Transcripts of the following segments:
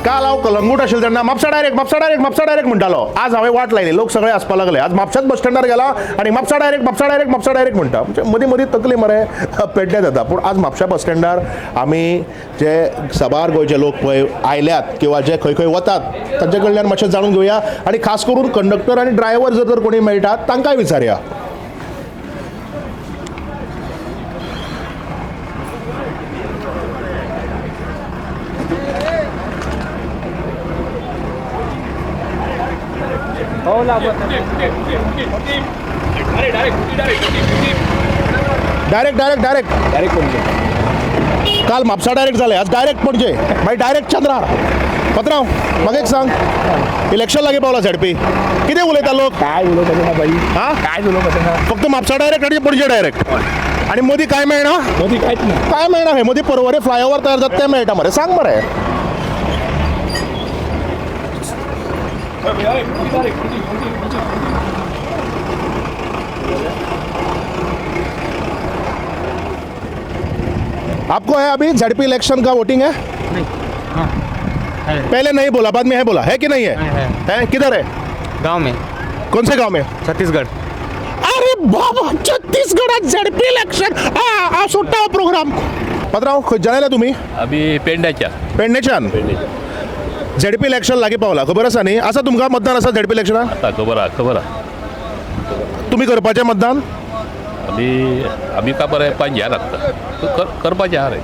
काल हांव कलंगूट आशिल्लें तेन्ना Mapusa direct, Mapusa direct, Mapusa direct म्हणटालो. आज हांवें वाट लायली, लोक सगळे आसपा लागले. आज म्हापशाच बस स्टँडार गेला आनी Mapusa direct, Mapusa direct, Mapusa direct म्हणटा. म्हणजे मदीं मदीं तकली मरे पेड्ड्यार जाता. पूण आज म्हापशा बस स्टँडार आमी जे साबार गोंयचे लोक पळय आयल्यात किंवा जे खंय खंय वतात तांचे कडल्यान मातशें जाणून घेवया आनी खास करून कंडक्टर आनी ड्रायव्हर जर तर कोणी मेळटात तांकांय विचारया. Direct direct direct direct Panaji. काल म्हापसा डायरेक्ट जालें, आज डायरेक्ट पणजे, मागीर डायरेक्ट चंद्रार. पत्राव, म्हाका एक सांग, इलेक्शन लागीं पावला झेडपी, कितें उलयता लोक? काय उलोवपाचें ना बाई. हा? काय उलोवपाचें ना. फक्त म्हापसा डायरेक्ट आनी पणजे डायरेक्ट आनी मदीं काय मेळना? मदीं कांयच ना. काय मेळना हे मदीं परवरे फ्लायओवर तयार जाता तें मेळटा मरे, सांग मरे. आपको है अभी झेडपी इलेक्शन का वोटिंग है? नहीं, हाँ है। पहले नहीं बोला, बाद में है बोला, है कि नहीं है? है। है, किधर है? गांव में। कौन से गांव में? छत्तीसगढ़। अरे बाबा, छत्तीसगडात झेडपी इलेक्शन आ सुट्टा प्रोग्राम. पत्राव, खंयच्यान आयला तुमी? आमी पेंड्याच्या. पेडणेच्यान. झेडपी इलेक्शन लागीं पावला, खबर आसा न्ही? आसा तुमकां मतदान आसा झेडपी इलेक्शनाक? आतां खबर आहा, खबर आहा. तुमी करपाचें मतदान? आमी आमी काबर पांच ह्या लागता करपाचें आहा रे.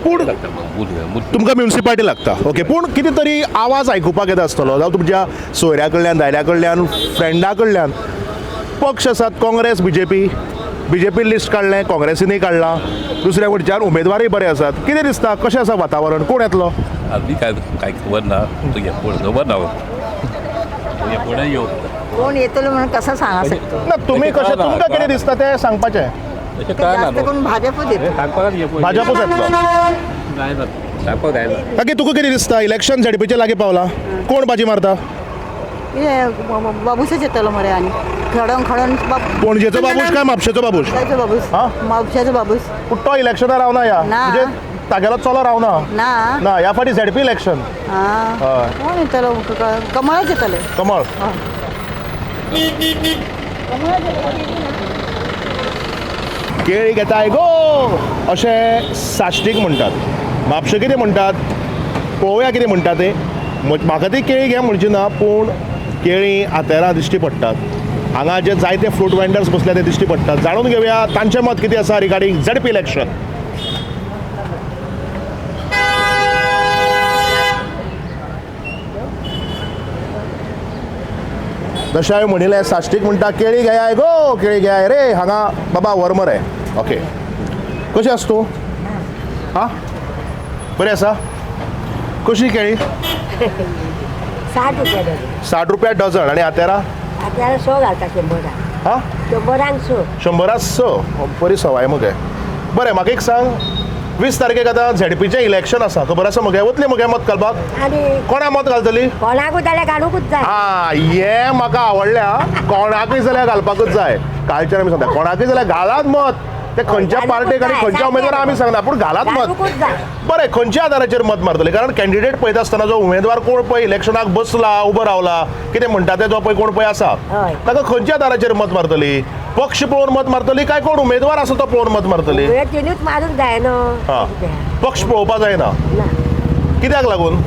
पूण- लागता बूथ. तुमकां म्युन्सिपाल्टी लागता, ओके. पूण कितें तरी आवाज आयकुपाक येता आसतलो, जावं तुमच्या सोयऱ्या कडल्यान, दायऱ्या कडल्यान, फ्रेंडा कडल्यान. पक्ष आसात Congress, B J P. B J P list काडलें, काँग्रेसीनय काडलां, दुसऱ्या वटच्यान उमेदवारूय बरे आसात. कितें दिसता, कशें आसा वातावरण, कोण येतलो? आमी काय काय खबर ना तुगे, कोण खबर ना तुगे, कोणय येवं. कोण येतलो म्हणून कसं सांगा शकतो? ना, तुमी कशें, तुमकां कितें दिसता तें सांगपाचें. तशें कळना. जास्त करून भाजपच येतो. सांगपाक भाजपूच येतलो. जायना, सांगपाक जायना. काकी, तुका कितें दिसता, इलेक्शन झेडपीचें लागीं पावलां, कोण बाजी मारता? हे बाबूसच येतलो मरे आणि खडोन खडोन पणजेचो बाबूश काय म्हापशेचो बाबूश? म्हापशाचो बाबूस. हा? म्हापशाचो बाबूस. पूण तो इलेक्शनाक रावना ह्या. ना. म्हणजे तागेलो चलो रावना. ना. ना, ह्या फावटी झेडपी इलेक्शन. हा. हय. कोण येतलो? कमळच येतले. कमळ. केळी घेताय गो अशें साश्टीक म्हणटात. म्हापशें कितें म्हणटात पळोवया कितें म्हणटा ते. म्हाका ती केळी घे म्हणची ना, पूण केळी आतेरां दिश्टी पडटात. हांगा जे जायते फ्रूट वेंडर्स बसल्या ते दिश्टी पडटात. जाणून घेवया तांचें मत कितें आसा रिगार्डींग झेडपी इलेक्शन. जशें हांवें म्हणिल्लें, साश्टीक म्हणटा केळी घेयाय गो, केळी घेयाय रे. हांगा बाबा व्हर मरे. ओके, कशी आसा तूं? हां, बरी आसा. कशी केळी? 60 रुपया डझन. 60 रुपया डझन. आनी आतेरां? आपल्याला 100 घालता, 100राक. हां. 100रांक 100. 100राक 6, बरी सवाय मगे. बरें, म्हाका एक सांग, 20 तारखेक आतां झेडपीचें इलेक्शन आसा, खबर आसा मगे? वतली मगे मत घालपाक? आनी कोणा मत घालतली? कोणाकूच जाल्यार घालूंकूच जाय. आ, हें म्हाका आवडलें. आं, कोणाकूय जाल्यार घालपाकूच जाय. कालच्यान आमी सांगता, कोणाकूय जाल्यार घालात मत. ते खंयच्या घालुकूच पार्टेक आनी जाय, खंयच्या सारकें. उमेदवार आमी सांगना, पूण घालात मत. घालुकूच जाय. बरें, खंयच्या आदाराचेर मत मारतले? कारण कॅन्डिडेट पळयता आसतना जो उमेदवार कोण पळय इलेक्शनाक बसला, उबो रावला, कितें म्हणटा ते जो पळय कोण पळय आसा, हय. ताका खंयच्या आदाराचेर मत मारतली? पक्ष पळोवन मत मारतली काय कोण उमेदवार आसा तो पळोवन मत मारतली? वेळ तिनूच मारूंक जाय न्हू. हां, पक्ष पळोवपा जायना? ना. कित्याक लागून?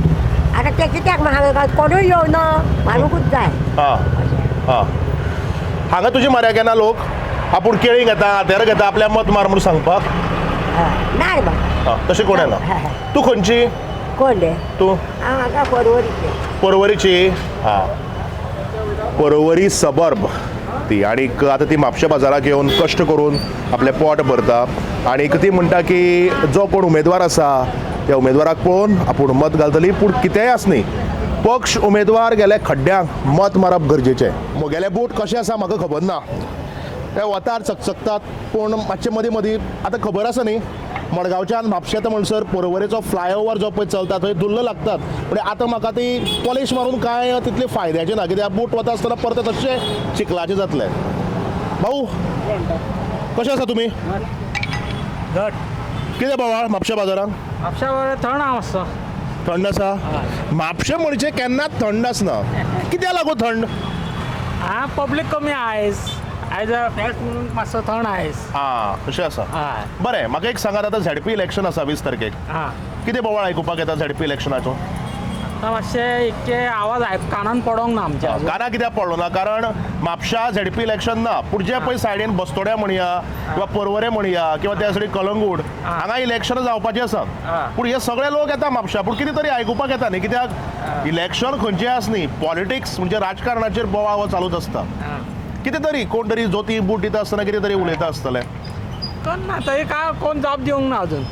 आतां ते कित्याक म्हाका कोणूय येवन मारूंकूच जाय. हां हां, हांगा तुजी मार्याक येना लोक आपूण केळी घेता, आतेर घेता, आपल्या मत मार म्हणून सांगपाक? हय. ना रे बाबा. हां, तशें कोण येना. तूं खंयची? कोण रे? तूं? हांव हांगा परवरीचें. परवरीची. हां, परवरी सबर्ब ती. आनीक आतां ती म्हापशें बाजाराक येवन कश्ट करून आपलें पोट भरता. आनीक ती म्हणटा की जो कोण उमेदवार आसा त्या उमेदवाराक पळोवन आपूण मत घालतली. पूण कितेंय आसनी, पक्ष उमेदवार गेले खड्ड्यांक, मत मारप गरजेचें. म्हगेले बूट कशे आसा म्हाका खबर ना, ते वतार चकचकतात, पूण मातशे मदीं मदीं आतां खबर आसा न्ही, मडगांवच्यान म्हापशें येता म्हणसर परवरेचो फ्लायओवर जो पळय चलता थंय धुल्ल लागतात. पूण आतां म्हाका ती पॉलिश मारून कांय तितले फायद्याचें ना, कित्याक बूट वता आसतना परते तशें चिखलाचें जातलें. भाऊ, कशें आसा तुमी? घट. कितें बोवाळ म्हापशा बाजारान? म्हापशा बरें थंड आहा मातसो. थंड आसा. म्हापशें म्हणजे केन्नाच थंड आसना. कित्याक लागून थंड? हा, पब्लीक कमी आयज, आयज फेस्त म्हणून मातसो थंड आयज. आं, अशें आसा. हय. बरें, म्हाका एक सांगात, आतां झेडपी इलेक्शन आसा 20 तारखेक. हा. कितें बोवाळ आयकुपाक येता झेडपी इलेक्शनाचो? आतां मातशें इतके आवाज आयक कानान पडोंक ना आमच्या अजून. काना कित्याक पडलो ना? कारण म्हापशा झेडपी इलेक्शन ना, पूण जे पळय सायडीन बस्तोड्या म्हणया किंवा पर्वरे म्हणया किंवा त्या सायडीन कलंगूट, हांगा इलेक्शन जावपाचें आसा. पूण हे सगळे लोक येता म्हापशा, पूण कितें तरी आयकुपाक येता न्ही, कित्याक इलेक्शन खंयचें आस न्ही, पॉलिटिक्स म्हणजे राजकारणाचेर बोवाळ हो चालूच आसता. कितें तरी कोण तरी जोती बूट दिता आसतना कितें तरी उलयता आसतले. कोण ना तरी काय कोण जाप दिवंक ना अजून.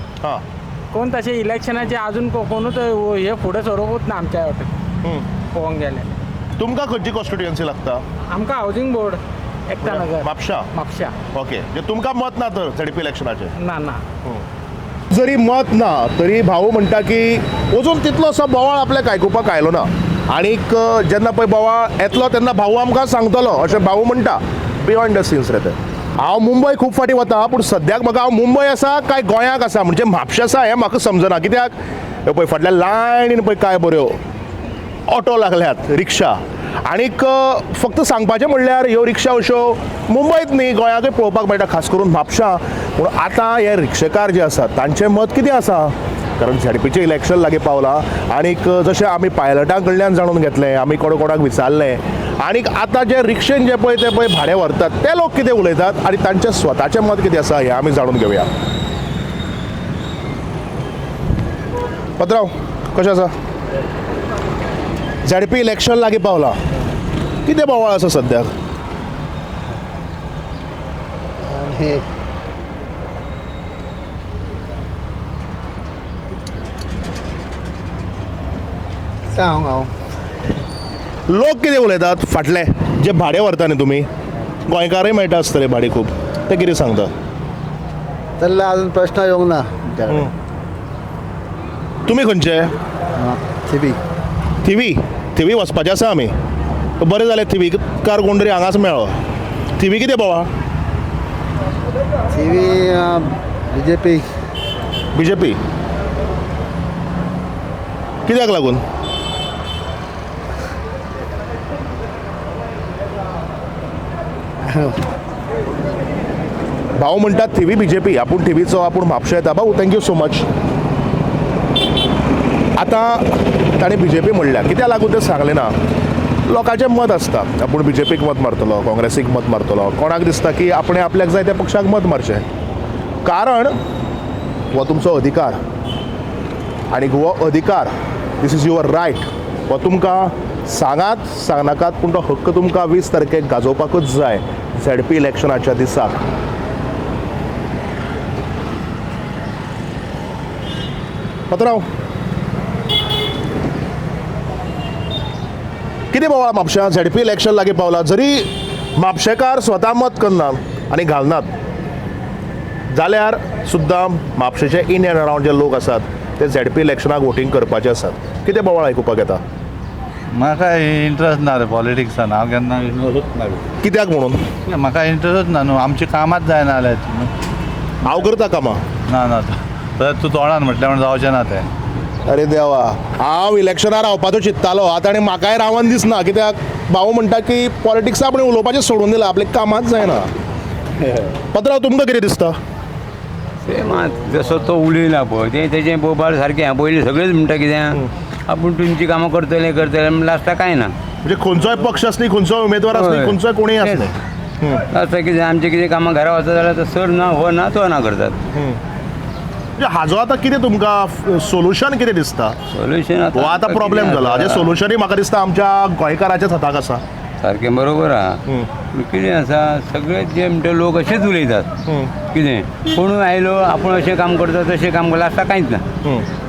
कोण तशें इलेक्शनाचे अजून कोणूच हे फुडें सरूंकूच ना आमच्या वाटेन पळोवंक गेल्यार. तुमकां खंयची कॉन्स्टिट्युएन्सी लागता? आमकां हावजींग बोर्ड, एकता नगर. म्हापशा. म्हापशा. ओके, म्हणजे तुमकां मत ना तर झेडपी इलेक्शनाचेर? ना ना. जरी मत ना तरी भाऊ म्हणटा की अजून तितलोसो बोवाळ आपल्याक आयकुपाक आयलो ना, आनीक जेन्ना पळय बोवाळ येतलो तेन्ना भाऊ आमकां सांगतलो अशें भाऊ म्हणटा. बियॉन्ड the since रे ते. हांव मुंबय खूब फाटीं वता, पूण सद्याक म्हाका हांव मुंबय आसा काय गोंयाक आसा म्हणजे म्हापशें आसा हें म्हाका समजना. कित्याक ह्यो पळय फाटल्या लायनीन पळय काय बऱ्यो ऑटो लागल्यात, रिक्षा. आनीक फक्त सांगपाचें म्हणल्यार ह्यो रिक्षा अश्यो मुंबयत न्ही गोंयांकूय पळोवपाक मेळटा, खास करून म्हापशां. पूण आतां हे रिक्षेकार जे आसात तांचें मत कितें आसा? कारण झेडपीचें इलेक्शन लागीं पावलां, आनीक जशें आमी पायलटां कडल्यान जाणून घेतलें, आमी कोण कोणाक विचारलें, आनीक आतां जे रिक्षेन जे पळय ते पळय भाडें व्हरतात ते लोक कितें उलयतात आनी तांचें स्वताचें मत कितें आसा हें आमी जाणून घेवया. पत्राव, कशें आसा? झेडपी इलेक्शन लागीं पावलां, कितें बोवाळ आसा सद्याक? सांग हांव. लोक कितें उलयतात फाटले जे भाडें व्हरता न्ही तुमी, गोंयकारय मेळटा आसतले भाडें खूब, ते कितें सांगता? चल्ला, अजून प्रश्न येवंक ना आमच्याकडे. तुमी खंयचे? थिवी. थिवी. थिवी वचपाचें आसा आमी. बरें जालें थिवीकार कोण तरी हांगाच मेळ्ळो. थिवी कितें बोवाळ? थिवी बीजेपी. बीजेपी कित्याक लागून? भाऊ म्हणटात थिवी बीजेपी, आपूण थिवीचो, आपूण म्हापशे येता. भाऊ thank you so much. आतां ताणें बीजेपी म्हणल्या, कित्याक लागून तें सांगलें ना. लोकांचें मत आसता, आपूण बीजेपीक मत मारतलो, काँग्रेसीक मत मारतलो, कोणाक दिसता की आपणें आपल्याक जाय त्या पक्षाक मत मारचें, कारण हो तुमचो अधिकार आनी हो अधिकार, this is your right. हो तुमकां सांगात सांगनाकात, पूण तो हक्क तुमकां 20 तारखेक गाजोवपाकूच जाय झेडपी इलेक्शनाच्या दिसाक. पत्राव, कितें बोवाळ म्हापश्यां? झेडपी इलेक्शन लागीं पावलां, जरी म्हापशेकार स्वता मत करना आनी घालनात जाल्यार सुद्दां म्हापशेचे इन एंड अरावंड जे लोक आसात ते झेडपी इलेक्शनाक वोटींग करपाचे आसात. कितें बोवाळ आयकुपाक येता? म्हाका इंट्रस्ट ना रे पॉलिटिक्सान, हांव केन्ना इन्वॉल्वूच ना. कित्याक म्हणून? म्हाका इंट्रस्टूच ना न्हू, आमची कामाच जायना जाल्यार. हांव करता कामां. ना ना, तूं तोंडान म्हटलें म्हण जावचें ना तें. अरे देवा, हांव इलेक्शनार रावपाचो चिंत्तालो आतां आनी म्हाकाय रावन दिसना. कित्याक भाऊ म्हणटा की पॉलिटिक्सा आपणें उलोवपाचें सोडून दिलां, आपलें कामाच जायना. पत्राव, तुमकां कितें दिसता? सेम जसो तो उलयला पळय तें तेजें बोबाळ सारकें. पयलीं सगळेच म्हणटा कितें आपूण तुमची कामां करतले करतले, म्हण लास्टाक कांय ना. म्हणजे खंयचोय पक्ष आसली, खंयचोय उमेदवार आसली, खंयचोय कोणूय आसले, लास्टाक कितें आमचें कितें कामां घरा वचत जाल्यार सर ना, हो ना, तो ना करतात. म्हणजे हाजो आतां कितें तुमकां सोल्युशन कितें दिसता? सोल्युशन हो आतां प्रॉब्लेम जाला, हाजें सोल्युशनूय म्हाका दिसता आमच्या गोंयकाराच्याच हाताक आसा. सारकें बरोबर आहा. पूण कितें आसा, सगळे जे म्हणटा लोक अशेंच उलयतात कितें कोणूय आयलो आपूण अशें काम करता तशें काम करता, लास्टाक कांयच ना.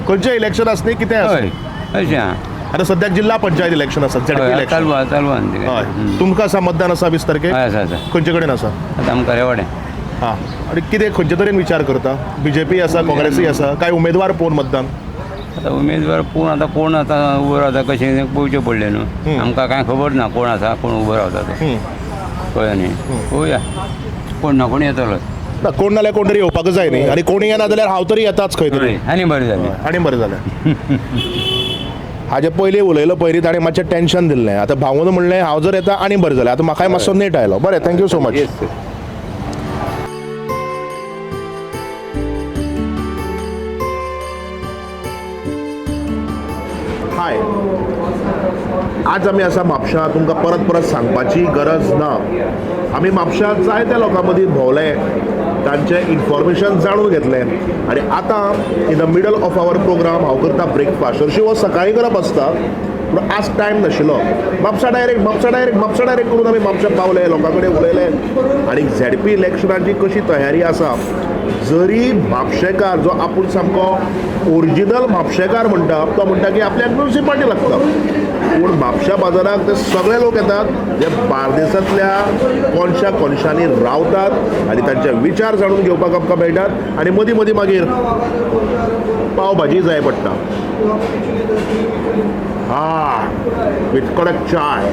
खंयचें इलेक्शन आसली कितें आसली. हय, अशें आहा. आतां सद्याक जिल्हा पंचायत इलेक्शन आसा, झेडपी इलेक्शन चालू आहा, चालू आहा न्ही. हय, तुमकां आसा मतदान आसा 20 तारखेक? हय आसा आसा. खंयचे कडेन आसा? आतां आमकां रेवाडें. हां, आनी कितें खंयचे तरेन विचार करता? बीजेपी आसा, काँग्रेसी आसा, काय उमेदवार पळोवन मतदान? आतां उमेदवार कोण आतां कोण आतां उबो रावता कशें पळोवचें पडलें न्हू, आमकां कांय खबर ना कोण आसा कोण उबो रावता तो, कळ्ळें न्ही. पळोवया कोण ना कोण येतलो. ना, कोण नाल्यार कोण तरी येवपाकच जाय न्ही, आनी कोणी येना जाल्यार हांव तरी येताच खंय तरी. आनी बरें जालें. आनी बरें जालें. हाजे पयलीं उलयलो पयलीं ताणें मातशें टेंशन दिल्लें. आतां भाऊन म्हणलें हांव जर येता आनी बरें जालें. आतां म्हाकाय मातसो नेट आयलो. बरें, thank you so much. Yes sir. Hi, आज आमी आसा म्हापशां. तुमकां परत परत सांगपाची गरज ना. आमी म्हापशां जायत्या लोकां मदीं भोंवले, तांचें इन्फॉर्मेशन जाणून घेतलें आनी आतां in the middle of our program हांव करता ब्रेकफास्ट. हरशीं हो सकाळीं करप आसता पूण आज टायम नाशिल्लो. Mapusa direct Mapusa direct Mapusa direct करून आमी म्हापशां पावले, लोकां कडेन उलयले आनी झेडपी इलेक्शनाची कशी तयारी आसा. जरी म्हापशेकार जो आपूण सामको ओरिजिनल म्हापशेकार म्हणटा तो म्हणटा की आपल्याक म्युनिसिपालिटी लागता, पूण म्हापशा बाजाराक ते सगळे लोक येतात जे बार्देसांतल्या कोनशा कोनशांनी रावतात आनी तांचे विचार जाणून घेवपाक आमकां मेळटात. आनी मदीं मदीं मागीर पाव भाजी जाय पडटा. हा, विथ कडक चाय.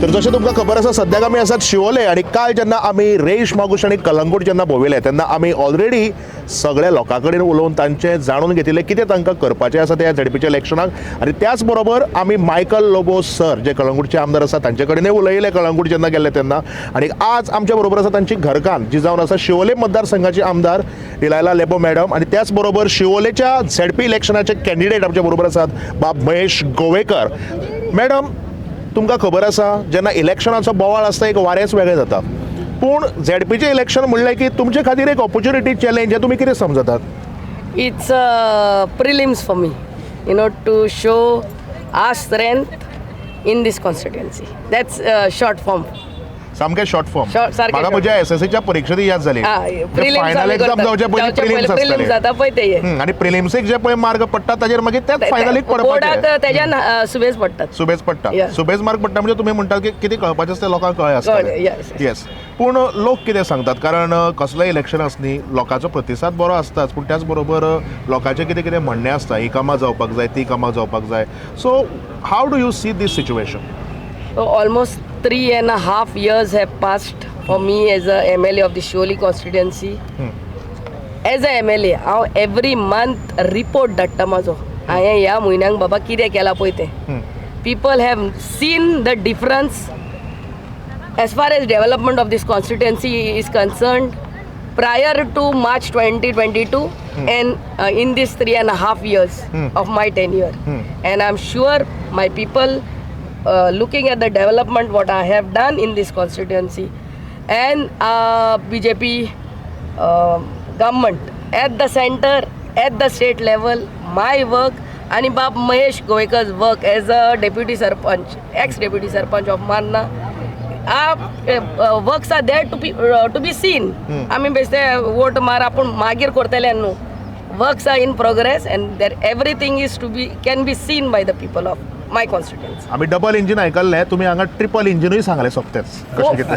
तर जशें तुमकां खबर आसा, सद्याक आमी आसात शिवोले आनी काल जेन्ना आमी रेश मागूश आनी कलंगूट जेन्ना भोंविले तेन्ना आमी ऑलरेडी सगळ्या लोकां कडेन उलोवन तांचें जाणून घेतिल्लें कितें तांकां करपाचें आसा त्या झेडपीच्या इलेक्शनाक. आनी त्याच बरोबर आमी मायकल लोबो सर जे कळंगूटचे आमदार आसा तांचे कडेनय उलयले कळंगूट जेन्ना गेल्ले तेन्ना. आनी आज आमच्या बरोबर आसा तांची घरकान्न जी जावन आसा शिवोले मतदारसंघाची आमदार डिलायला लेबो मॅडम, आनी त्याच बरोबर शिवोलेच्या झेडपी इलेक्शनाचे कॅन्डिडेट आमच्या बरोबर आसात बाब महेश गोवेकर. मॅडम, तुमकां खबर आसा जेन्ना इलेक्शनाचो बोवाळ आसता एक वारेंच वेगळें जाता, पूण झेडपीचें इलेक्शन म्हणलें की तुमचे खातीर एक ऑपॉर्च्युनिटी चॅलेंज हें तुमी कितें समजतात? It's prelims for me, you know, to show our strength in this constituency. That's short form. सामकें शॉर्ट फॉर्म. सारकें म्हाका short. म्हज्या एसएससीच्या परिक्षेत याद जाली. प्रिलिम्स फायनल एक्झाम जावचे पयलीं प्रिलिम्स प्रिलिम्स आसताले. जाता पळय ते. आनी प्रिलिम्सीक जे पळय मार्क पडटा ताजेर मागीर तेच फायनलीक बोर्डाक पडपाचें. तेज्यान सुबेज पडटात. सुबेज पडटा. Yeah. सुबेज मार्क पडटा म्हणजे तुमी म्हणटात की कितें कळपाचें आसता लोकांक कळ्ळें आसतलें. कळ्ळें, yes, yes. Yes, पूण लोक कितें सांगतात, कारण कसलें इलेक्शन आसनी लोकांचो प्रतिसाद बरो आसताच, पूण त्याच बरोबर लोकांचें कितें कितें म्हणणें आसता, ही कामां जावपाक जाय, ती कामां जावपाक जाय. So how do you see this situation? So almost 3.5 years have passed for me as a MLA of the Siolim constituency. As a MLA, हांव every month report धाडटा म्हाजो, हांवें ह्या म्हयन्याक बाबा कितें केलां पळय तें. People have seen the difference as far as development of this constituency is concerned prior to March 2022 and in this 3.5 years of my tenure. And I'm sure my people looking at the development what I have done in this constituency and BJP government at the center, at the state level, my work and Bab Mahesh Govekar's work as a deputy sarpanch, ex-deputy sarpanch of Marna, works are there to be seen. I mean, बेश्टे vote मार आपूण मागीर करतले न्हू. Works are in progress and there everything is to be can be seen by the people of my constituency. आमी double engine आयकल्लें, तुमी हांगा ट्रिपल इंजिनूय सांगलें सोंपतेच. कशें कितें?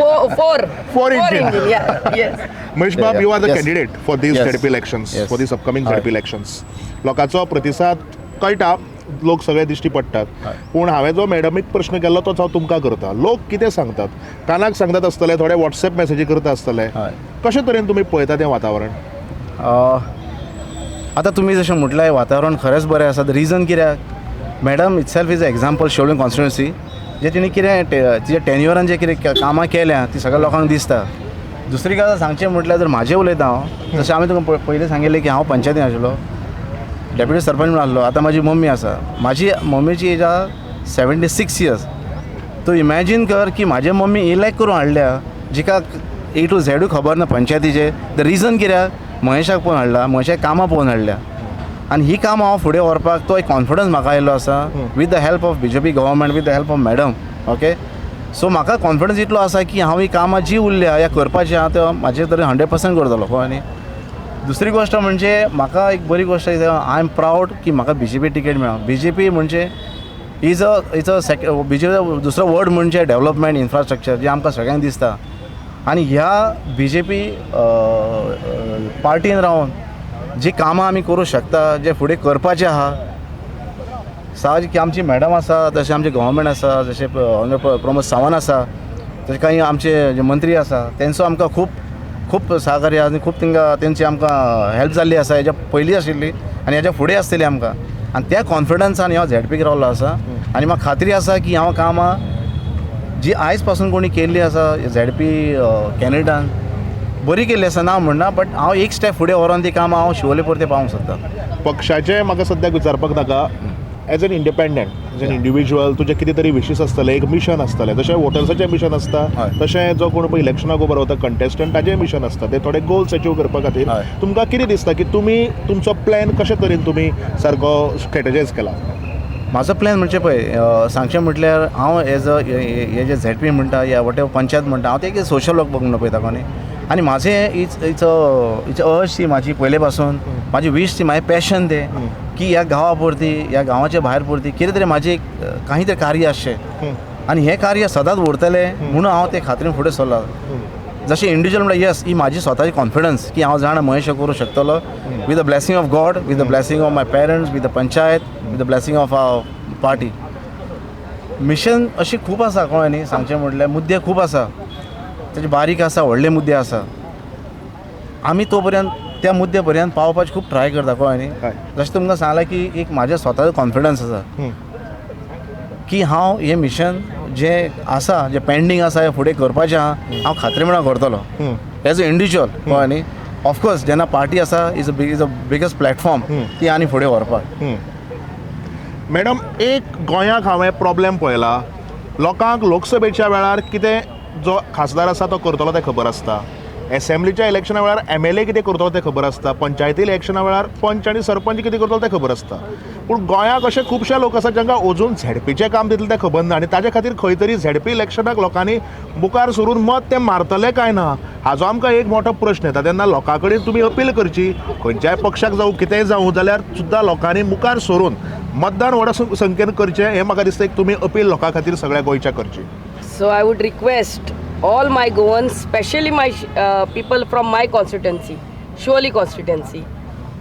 Four engine. engine, yeah, yes. Mahesh बाब, you are the Yes. candidate for these Yes. ZP elections, Yes. for these upcoming ZP elections. लोकांचो प्रतिसाद कळटा, लोक सगळे दिश्टी पडटात, पूण हांवें जो मॅडमीक प्रश्न केल्लो तोच हांव तुमकां करता. लोक कितें सांगतात? कानाक सांगतात आसतले, थोडे वॉट्सएप मॅसेजी करता आसतले. कशे तरेन तुमी पळयता तें वातावरण? आतां तुमी जशें म्हटलें वातावरण खरेंच बरें आसा. रिजन कित्याक, madam itself is a example Siolim constituency. जे तिणें कितें तिच्या टेन्युअरान जे कितें कामां केल्या ती सगळ्या लोकांक दिसता. दुसरी गजाल सांगचें म्हटल्यार जर म्हाजें उलयता हांव, जशें हांवें तुमकां पयलीं सांगिल्लें की हांव पंचायतीन आशिल्लो, डेप्युटी सरपंच म्हणून आसलो. आतां म्हाजी मम्मी आसा, म्हाजी मम्मीची एज आहा 76 इयर्स. तूं इमॅजीन कर की म्हाजे मम्मी इलेक्ट करून हाडल्या, जिका ए टू झेडूय खबर ना पंचायतीचें. The reason कित्याक, महेशाक पळोवन हाडला, महेशाक कामां पळोवन हाडल्या आनी ही कामां हांव फुडें व्हरपाक तो एक कॉन्फिडन्स म्हाका आयिल्लो आसा with the help of BJP government, with the help of madam. Okay, so म्हाका कॉन्फिडन्स इतलो आसा की हांव ही कामां जी उरल्या या करपाची आहा त्यो म्हाजे तरेन 100% करतलो. कळ्ळें न्ही? दुसरी गोश्ट म्हणजे म्हाका एक बरी गोश्ट, I am proud की म्हाका बीजेपी टिकेट मेळ्ळा. बीजेपी म्हणजे is a is a sec BJP दुसरो वर्ड म्हणजे डेवलपमेंट, इन्फ्रास्ट्रक्चर, जें आमकां सगळ्यांक दिसता. आनी ह्या बीजेपी पार्टीन रावन जी कामां आमी करूं शकता, जे फुडें करपाचें आहा, साहजीक की आमची मॅडम आसा, तशें आमचें गव्हर्मेंट आसा, जशें ऑनरेबल प्रमोद सावंत आसा, तशें काही आमचे जे मंत्री आसा तेंचो आमकां खूब खूब सहकार्य आनी खूब तांकां तेंची आमकां हेल्प जाल्ली आसा. हेज्या पयलीं आशिल्ली आनी हेज्या फुडें आसतली आमकां. आनी त्या कॉन्फिडन्सान हांव झेडपीक रावलो आसा आनी म्हाका खात्री आसा की हांव कामां जी आयज पासून कोणी केल्ली आसा झेडपी कॅनडान बरी केल्ली आसा, ना म्हणना, बट हांव एक स्टेप फुडें व्हरोन ती कामां हांव शिवोले पुरतें पावोवंक सोदतां. पक्षाचें म्हाका सद्याक विचारपाक नाका. As an independent, as an individual, तुजें कितें तरी विशीस आसतलें, एक मिशन आसतलें. जशें वोटर्साचें मिशन आसता तशें जो कोण पळय इलेक्शनाक उबो रावता कंटेस्टंट ताजें मिशन आसता, ते थोडे गोल्स अचीव करपा खातीर तुमकां कितें दिसता की तुमी तुमचो प्लॅन कशे तरेन तुमी सारको स्ट्रेटजायज केला? म्हाजो प्लॅन म्हणजे पळय सांगचें म्हटल्यार हांव एज अ हे जे झेडपी म्हणटा या what ever panchayat म्हणटा, हांव ते एक सोशल वर्क म्हणून पळयता कोणी. आनी म्हाजें it's it's it's अर्ज ती म्हाजी पयले पासून, म्हाजी वीश ती, म्हाजें पॅशन तें की ह्या गांवा पुरती, ह्या गांवाच्या भायर पुरती कितें तरी म्हाजें एक काही तरी कार्य आसचें आनी हें कार्य सदांच उरतलें म्हणून हांव ते खात्रीन फुडें सरलां. जशें इंडिविज्युअल म्हणल्यार येस, ही म्हाजी स्वताची कॉन्फिडन्स की हांव जाणा महेश करूं शकतलो with the blessing of God, with the blessing of my parents, with the panchayat, with the blessing of our party. Mission अशी खूब आसा, कळ्ळें न्ही? सांगचें म्हटल्यार मुद्दे खूब आसा, तेजे बारीक आसा, व्हडले मुद्दे आसा. आमी तो पर्यंत त्या मुद्दे पर्यंत पावपाची खूब ट्राय करता, कळ्ळें न्ही? जशें तुमकां सांगलां की एक म्हाज्या स्वताचो कॉन्फिडन्स आसा की हांव हें मिशन जें आसा, जें पेंडींग आसा, हें फुडें करपाचें आहा, हांव खात्री म्हणून करतलो एज अ इंडिविज्युअल, कळ्ळें न्ही? ऑफकोर्स जेन्ना पार्टी आसा is a is a biggest platform ती आनी फुडें व्हरपाक. मॅडम, एक गोंयाक हांवें प्रॉब्लेम पळयला, लोकांक लोकसभेच्या वेळार कितें जो खासदार आसा तो करतलो तें खबर आसता, एसेंब्लीच्या इलेक्शना वेळार एम एल ए कितें करतलो तें खबर आसता, पंचायती इलेक्शना वेळार पंच आनी सरपंच कितें करतलो तें खबर आसता. पूण गोंयाक अशे खुबशे लोक आसात जांकां अजून झेडपीचें काम तितलें तें खबर ना आनी ताजे खातीर खंय तरी झेडपी इलेक्शनाक लोकांनी मुखार सरून मत तें मारतले काय ना हाजो आमकां एक मोठो प्रश्न येता. तेन्ना लोकां कडेन तुमी अपील करची, खंयच्याय पक्षाक जावं कितेंय जावं जाल्यार सुद्दां लोकांनी मुखार सरून मतदान व्हडा संख्येन करचें, हें म्हाका दिसता एक तुमी अपील लोकां खातीर सगळ्या गोंयच्या करची. So I would request all my Goans, especially my people from my constituency, Siolim constituency,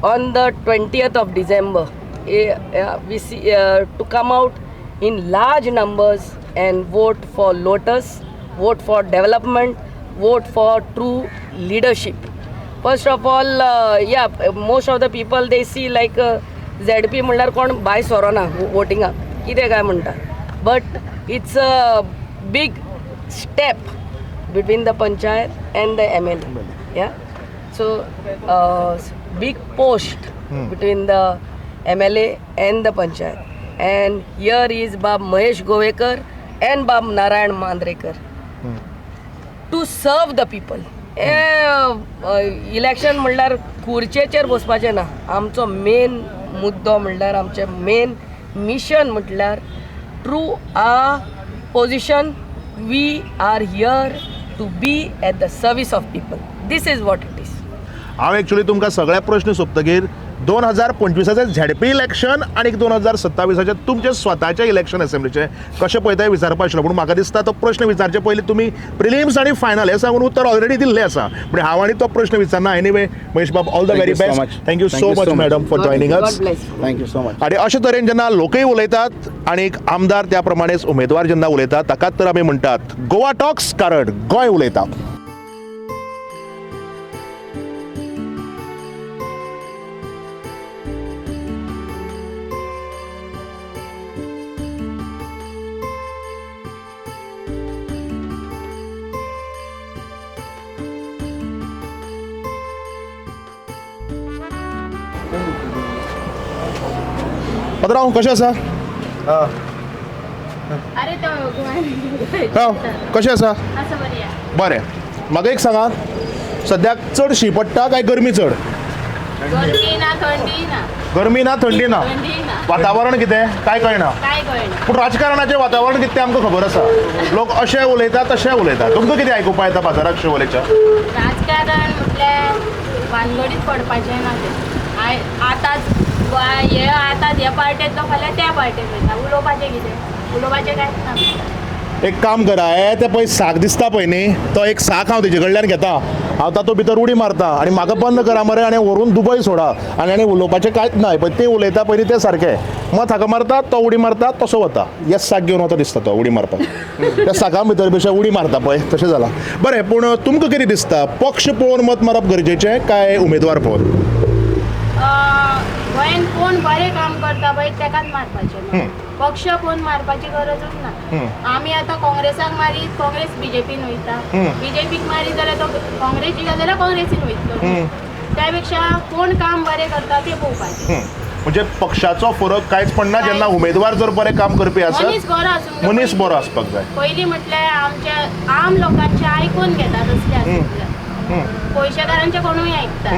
on the 20th of December, we see, to come out in large numbers and vote for Lotus, vote for development, vote for true leadership. First of all, yeah, most of the people they see like ZP म्हणल्यार कोण भायर सरोना वोटिंगाक कितें काय म्हणटा, but it's a big step between the panchayat and the MLA. Yeah. So, big post between the MLA and the panchayat. And here is Bab Mahesh Govekar and Bab Narayan Mandrekar to serve the people. Election म्हणल्यार खुर्चेचेर बसपाचें ना. आमचो main मुद्दो म्हणल्यार, आमचें main mission म्हटल्यार, through a position we are here to be at the service of people. This is what it is. हांव actually तुमकां सगळे प्रश्न सोंपतकीर 2025आचें झेडपी इलेक्शन आनी 2027आचें तुमचें स्वताचें इलेक्शन असेंब्लीचें कशें पळयता विचारपा आशिल्लो, पूण म्हाका दिसता तो प्रश्न विचारचे पयलीं तुमी प्रिलिम्स आनी फायनल हें सांगून उत्तर ऑलरेडी दिल्लें आसा, पूण हांव आनी तो प्रश्न विचारना. एनिवे महेश बाब, all the Thank very you so best. Much. Thank you Thank so you much so much. Madam for joining God us. Bless. Thank you so much. आनी अशे तरेन जेन्ना लोकय उलयतात आनी एक आमदार त्या प्रमाणेच उमेदवार जेन्ना उलयतात, ताकाच तर आमी म्हणटात गोवा टॉक्स, कारण गोंय उलयता. पात्रांव, कशें आसा? अरे तो हां, कशें आसा? आसा, बरी. बरें, म्हाका एक सांगात, सद्याक चड शी पडटा काय गरमी चड? गरमी ना, थंडी ना. गरमी ना, थंडी ना. थंडी ना. वातावरण कितें काय कळना. काय कळना. पूण राजकारणाचें वातावरण कितें तें आमकां खबर आसा. लोक अशें उलयतात, तशें उलयतात. तुमकां कितें आयकुपा येता बाजाराक शिवोलेच्या? राजकारण म्हटल्यार भानगडीत पडपाचें ना तें. आतांच हे आतां ह्या पार्टेंतलो फाल्यां त्या पार्टेंत वयता. उलोवपाचें कितें? उलोवपाचें कांयच ना. एक काम करा, हे ते पळय साक दिसता पळय न्ही, तो एक साक हांव तेजे कडल्यान घेता. हांव तातूंत भितर उडी मारता आनी म्हाका बंद करा मरे आनी व्हरून दुबय सोडा आनी आनी उलोवपाचें कांयच ना. पळय ते उलयता पयलीं तें सारकें, मत हाका मारता तो उडी मारता तसो वता, येस साक घेवन वता दिसता तो उडी मारपाक, त्या साका भितर पेक्षा उडी मारता पळय तशें जालां. बरें, पूण तुमकां कितें दिसता, पक्ष पळोवन मत मारप गरजेचें काय उमेदवार पळोवन? गोंयान कोण बरें काम करता पळय तेकाच मारपाचें, पक्ष कोण मारपाची गरजूच ना. आमी आतां काँग्रेसाक मारीत काँग्रेस बीजेपीन वयता, बीजेपीक मारीत जाल्यार तो काँग्रेस जिखत जाल्यार काँग्रेसीन वयतलो. त्या पेक्षा कोण काम बरें करता तें पळोवपाचें. म्हणजे पक्षाचो फरक कांयच पडना जेन्ना उमेदवार जर बरें काम करपी आसत, मनीस बरो आसूंक, मनीस बरो आसपाक जाय. पयलीं म्हटल्यार आमच्या आम लोकांचें आयकून घेतात असले आसले, पयशेकारांचे कोणूय आयकता,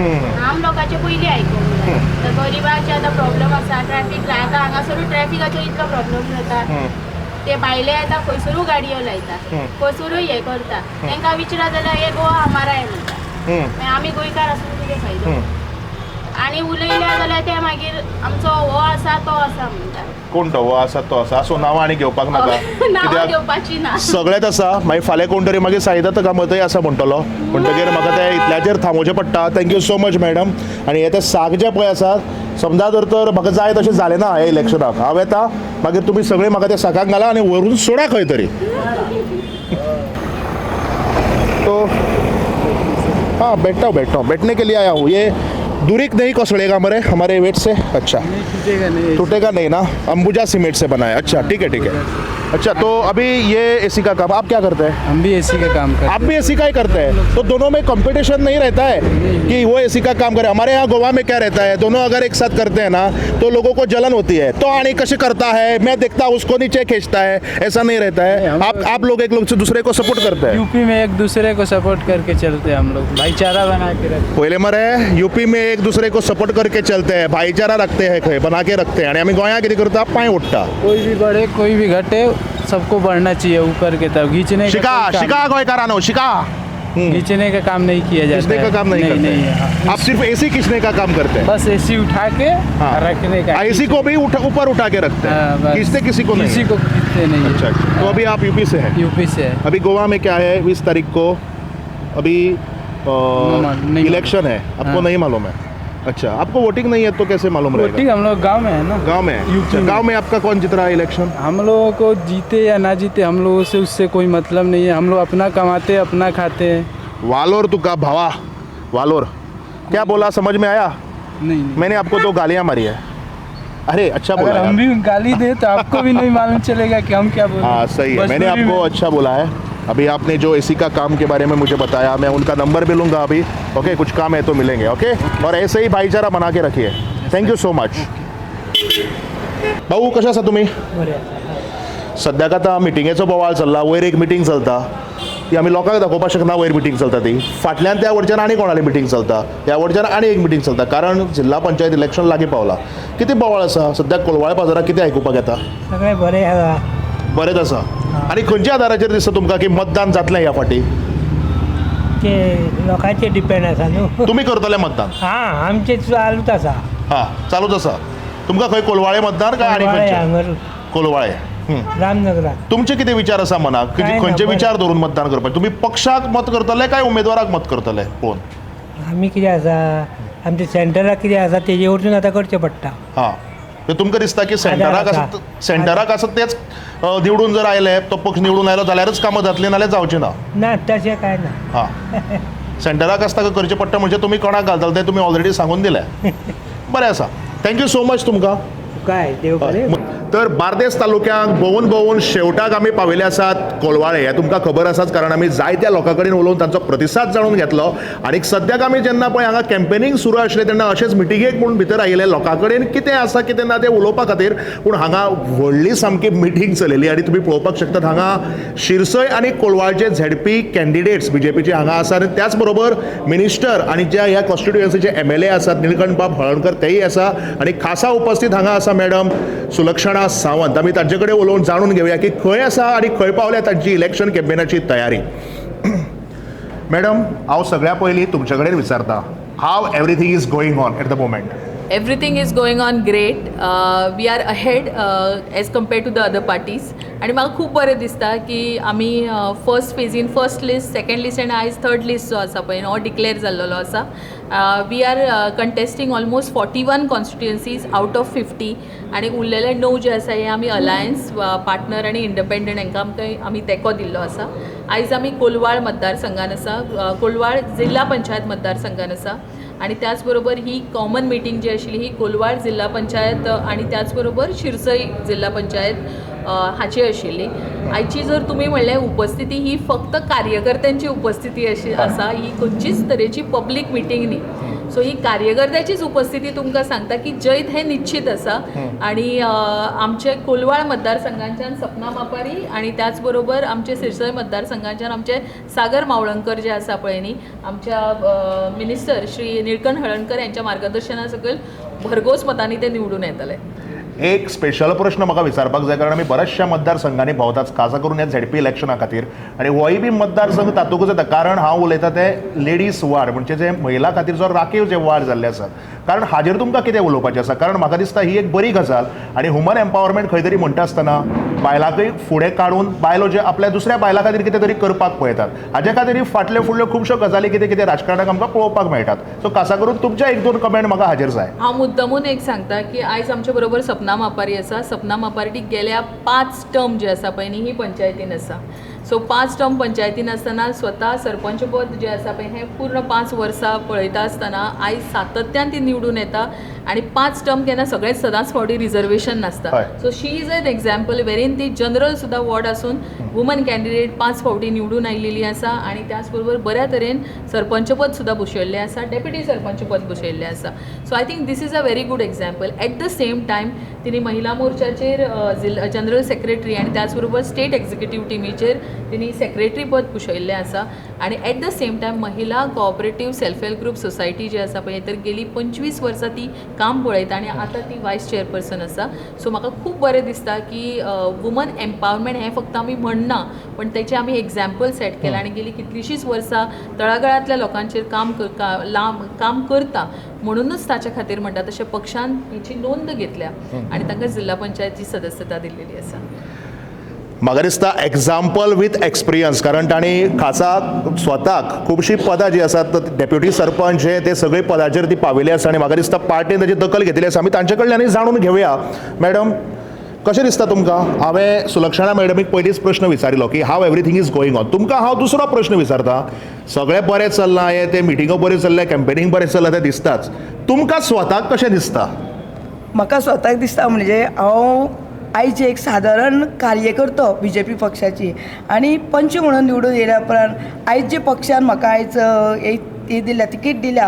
आम लोकांचे पयलीं आयकूंक जाय. तर गरिबांचे आतां प्रॉब्लम आसा, ट्रॅफीक आतां हांगासरूय ट्रॅफिकाचो इतलो प्रॉब्लम जाता, ते भायले येता खंयसरूय गाडयो लायता, खंयसरूय हें करता, तांकां विचारा जाल्यार हे गोवा हमारा है म्हणटा, मागीर आमी गोंयकार आसून कितें फायदो? आनी उलयल्या जाल्यार ते मागीर आमचो हो आसा तो आसा म्हणटा. कोण तो हो आसा तो आसा, असो नांवां आनी घेवपाक नाका, नांवां घेवपाची ना, सगळेच आसा. मागीर फाल्यां कोण तरी मागीर साईदा तुका मतय आसा म्हणटलो, म्हणटगीर म्हाका ते इतल्याचेर थांबोवचें पडटा. Thank you so much madam. आनी हे ते साक जे पळय आसा, समजा जर तर म्हाका जाय तशें जालें ना ह्या इलेक्शनाक, हांव येता मागीर तुमी सगळें म्हाका त्या साकाक घाला आनी व्हरून सोडा खंय तरी. तो हाँ बैठता हूँ, बैठता हूँ, बैठने के लिए आया हूँ. ये दूरी नहीं कोसड़ेगा मरे हमारे वेट से? अच्छा, टूटेगा नहीं, टूटेगा नहीं ना, अंबुजा सीमेंट से बनाया. अच्छा ठीक है, ठीक है. अच्छा तो अभी ये एसी का काम आप क्या करते हैं? हम भी एसी का काम करते हैं. आप भी एसी का ही करते हैं, तो दोनों में कंपटीशन नहीं रहता है कि वो एसी का काम करे? हमारे यहाँ गोवा में क्या रहता है, दोनों अगर एक साथ करते हैं ना तो लोगों को जलन होती है, तो आने कशी करता है, मैं देखता हूँ उसको नीचे खींचता है, ऐसा नहीं रहता है. आप लोग एक लोग से दूसरे को सपोर्ट करते हैं? यूपी में एक दूसरे को सपोर्ट करके चलते हैं हम लोग, भाईचारा बना के रखते हैं. पहले मरे यूपी में एक दूसरे को सपोर्ट करके चलते हैं, भाईचारा रखते हैं, बना के रखते हैं. आमी गोंया कितें करता, पांय उठता. कोई भी बढ़े कोई भी घटे, सबको बढ़ना चाहिए ऊपर के तरफ, खींचने शिका शिका गोयकारानो शिका, खींचने का काम नहीं किया जाता. खींचने का काम नहीं करते? नहीं, हाँ। आप सिर्फ एसी खींचने का काम करते हैं? बस एसी उठा के हाँ। रखने का. एसी को भी ऊपर उठा के रखते हैं, खींचते किसी को नहीं? किसी को खींचते नहीं. अच्छा, तो अभी आप यूपी से हैं? यूपी से है. अभी गोवा में क्या है 20 तारीख को अभी इलेक्शन है, आपको नहीं मालूम है? अच्छा, आपको वोटिंग नहीं है तो कैसे मालूम रहेगा? वोटिंग हम लोग गांव में है ना. गांव में है. गांव में आपका कौन जीत रहा है इलेक्शन? हम लोगों को जीते या ना जीते हम लोगों से उससे कोई मतलब नहीं है, हम लोग अपना कमाते अपना खाते हैं. वालोर तुका भावा, वालोर क्या बोला समझ में आया? नहीं, नहीं। मैंने आपको 2 गालियाँ मारी है. अरे अच्छा बोला, हम भी गाली दे तो आपको भी नहीं मालूम चलेगा कि हम क्या बोल. हाँ सही है, मैंने आपको अच्छा बोला है. अभी आपने जो एसी का काम के बारे में मुझे बताया, मैं उनका नंबर भी लूँगा अभी. ओके, कुछ काम है तो मिलेंगे. ओके, और ऐसे ही भाईचारा बना के रखिए. Thank you so much. भाऊ कशा आसा तुमी? सद्याक आतां मिटिंगेचो बोवाळ चल्ला, वयर एक मिटींग चलता ती आमी लोकांक दाखोवपाक शकना, वयर मिटींग चलता ती. फाटल्यान त्या वटच्यान आनी कोणाली मिटींग चलता, ह्या वटच्यान आनी एक मिटींग चलता, कारण जिल्हा पंचायत इलेक्शन लागीं पावला. कितें बोवाळ आसा सद्याक कोलवाळे बाजाराक, कितें आयकुपाक येता? सगळें बरें आसा. बरेंच आसा. आनी खंयच्या आदाराचेर दिसता तुमकां की मतदान जातलें ह्या फाटी? ते लोकांचेर डिपेंड आसा न्हू. तुमी करतले मतदान? हां, आमचें चालूच आसा. हां, चालूच आसा. तुमकां खंय कोलवाळे मतदान काय आनी खंयचें? कोलवाळे, रामनगरात. तुमचे कितें विचार आसा मनाक, खंयचे विचार धरून मतदान करपाक? तुमी पक्षाक मत करतले काय उमेदवाराक मत करतले? कोण? आमी कितें आसा, आमच्या सेंटराक कितें आसा तेजे वरसून आतां करचें पडटा. हां, तुमकां दिसता की सेंटराक आसा, सेंटराक आसा तेच निवडून जर आयले, तो पक्ष निवडून आयलो जाल्यारच कामां जातलीं, नाल्यार जावचीं ना? ना, तशें कांय ना. हां, सेंटराक आसता करचें पडटा म्हणजे तुमी कोणाक घालतले तें तुमी ऑलरेडी सांगून दिलें. बरें आसा, thank you so much तुमकां. काय देव बरें. तर बार्देस तालुक्यांत भोंवून भोंवून शेवटाक आमी पाविल्ले आसात कोलवाळे. हें तुमकां खबर आसाच, कारण आमी जायत्या लोकां कडेन उलोवन तांचो प्रतिसाद जाणून घेतलो. आनी सद्याक आमी जेन्ना पळय हांगा कॅम्पेनींग सुरू आशिल्लें तेन्ना अशेंच मिटिंगेक म्हूण भितर आयिल्ले लोकां कडेन कितें आसा कितें ना तें उलोवपा खातीर. पूण हांगा व्हडली सामकी मिटींग चलयली आनी तुमी पळोवपाक शकतात हांगा शिरसय आनी कोलवाळचे झेडपी कॅन्डिडेट्स बीजेपीचे हांगा आसा, आनी त्याच बरोबर मिनिस्टर आनी ज्या ह्या कॉन्स्टिट्युएन्सीचे MLA आसात निळकंठबाब हळर्णकर तेय आसा, आनी खासा उपस्थित हांगा आसा मॅडम सुलक्षणा सावंत. आमी तांचे कडेन उलोवन जाणून घेवया की खंय आसा आनी खंय पावल्या तांची इलेक्शन कॅम्पेनाची तयारी. मॅडम, हांव सगळ्या पयलीं तुमचे कडेन विचारता, how everything is going on at the moment? Everything is going on great. We are ahead as compared to the other parties. आनी म्हाका खूब बरें दिसता की आमी फर्स्ट फेजीन फर्स्ट लिस्ट, सेकंड लिस्ट आनी आयज थर्ड लिस्ट जो आसा पळय हो डिक्लेअर जाल्लेलो आसा. We are contesting almost 41 constituencies out of 50 आनी उरलेले 9 जे आसा हे आमी अलायन्स पार्टनर आनी इंडिपेंडंट हांकां आमकां आमी तेंको दिल्लो आसा. आयज आमी कोलवाळ मतदारसंघान आसा, कोलवाळ जिल्हा पंचायत मतदारसंघान आसा आणि त्याचबरोबर ही कॉमन मिटींग जी आशिल्ली ही कोलवाळ जिल्हा पंचायत आणि त्याचबरोबर शिरसई जिल्हा पंचायत हाची आशिल्ली. आयची जर तुमी म्हणलें उपस्थिती ही फक्त कार्यकर्त्यांची उपस्थिती अशी आसा, ही खंयचीच तरेची पब्लीक मिटींग न्ही. सो ही कार्यकर्त्याचीच उपस्थिती तुमकां सांगता की जैत हें निश्चीत आसा. आणि आमचे कोलवाळ मतदारसंघांच्यान सपना मापारी आणि त्याचबरोबर आमचे सिरसय मतदारसंघांच्यान आमचे सागर मावळंकर जे आसा पळय न्ही, आमच्या मिनिस्टर श्री निळकंठ हळर्णकर यांच्या मार्गदर्शना सकयल भरघोस मतांनी ते निवडून येतले. एक स्पेशल प्रश्न म्हाका विचारपाक जाय, कारण आमी बऱ्याचशा मतदारसंघांनी भोंवतात, खासा करून ह्या झेडपी इलेक्शना खातीर, आनी होय बी मतदारसंघ तातूंकच येता. कारण हांव उलयता ते लेडीज वार्ड, म्हणजे जे महिला खातीर जो राखीव जे वार्ड जाल्ले आसात, कारण हाजेर तुमकां कितें उलोवपाचें आसा? कारण म्हाका दिसता ही एक बरी गजाल आनी ह्युमन एम्पावरमेंट खंय तरी म्हणटा आसतना बायलांकय फुडें काडून बायलो जे आपल्या दुसऱ्या बायलां खातीर कितें तरी करपाक पळयतात, हाजे खातीर फाटल्यो फुडल्यो खुबश्यो गजाली कितें कितें राजकारणाक आमकां पळोवपाक मेळटात. सो खासा करून तुमच्या एक दोन कमेंट म्हाका हाजेर जाय. हांव मुद्दमून एक सांगता की आयज आमचे बरोबर सपना मापारी आसा. सपना मापारी गेल्या 5 टर्म जे आसा पळय न्ही ही पंचायतीन आसा. सो 5 टर्म पंचायतीन आसतना स्वता सरपंच पद जें आसा पळय हें पूर्ण 5 वर्सां पळयता आसतना आयज सातत्यान ती निवडून येता आनी 5 टर्म केन्ना सगळेच सदांच फावटी रिजर्वेशन नासता. So she is an example wherein ती जनरल सुद्दां वॉर्ड आसून वुमन कॅन्डिडेट 5 फावटी निवडून आयिल्ली आसा आनी त्याच बरोबर बऱ्या तरेन सरपंचपद सुद्दां भुशयल्लें आसा, डेप्युटी सरपंचपद भुशयल्लें आसा. So I think this is a very good example. At the same time तिने महिला मोर्चाचेर जनरल सेक्रेटरी आनी त्याच बरोबर स्टेट एक्झिक्युटीव टिमीचेर तिने सेक्रेटरी पद भुशयल्लें आसा. आनी एट the same time महिला cooperative self help group society जी आसा पळय तर गेली 25 वर्सां ती काम पळयता आनी आतां ती वायस चेअरपर्सन आसा. सो म्हाका खूब बरें दिसता की वुमन एम्पावरमेंट हें फक्त आमी म्हणना पण तेचें आमी एग्जाम्पल सेट केलां आनी गेली कितलींशींच वर्सां तळागाळांतल्या लोकांचेर काम करता, म्हणूनच ताच्या खातीर म्हणटा तशें पक्षान हेची नोंद घेतल्या आनी तांकां जिल्हा पंचायतची सदस्यता दिल्लेली आसा. म्हाका दिसता एग्जाम्पल विथ एक्सपिरियन्स, कारण तांणी खासा स्वताक खुबशीं पदां जीं आसात डेप्युटी सरपंच हे ते सगळे पदाचेर ती पाविल्ली आसा आनी म्हाका दिसता पार्टीन ताची दखल घेतिल्ली आसा. आमी तांचे कडल्यानूय जाणून घेवया. मॅडम, कशें दिसता तुमकां? हांवें सुलक्षणा मॅडमीक पयलींच प्रश्न विचारिल्लो की how everything is going on. तुमकां हांव दुसरो प्रश्न विचारता. सगळें बरें चल्लां, हें तें मिटिंगो बऱ्यो चल्ल्या, कॅम्पेनींग बरें चल्लां तें दिसताच, तुमकां स्वताक कशें दिसता? म्हाका स्वताक दिसता म्हणजे हांव आयज एक सादारण कार्यकर्तो बीजेपी पक्षाची आनी पंच म्हणून निवडून येयल्या उपरांत आयज जे पक्षान म्हाका आयज ही दिल्या, तिकीट दिल्या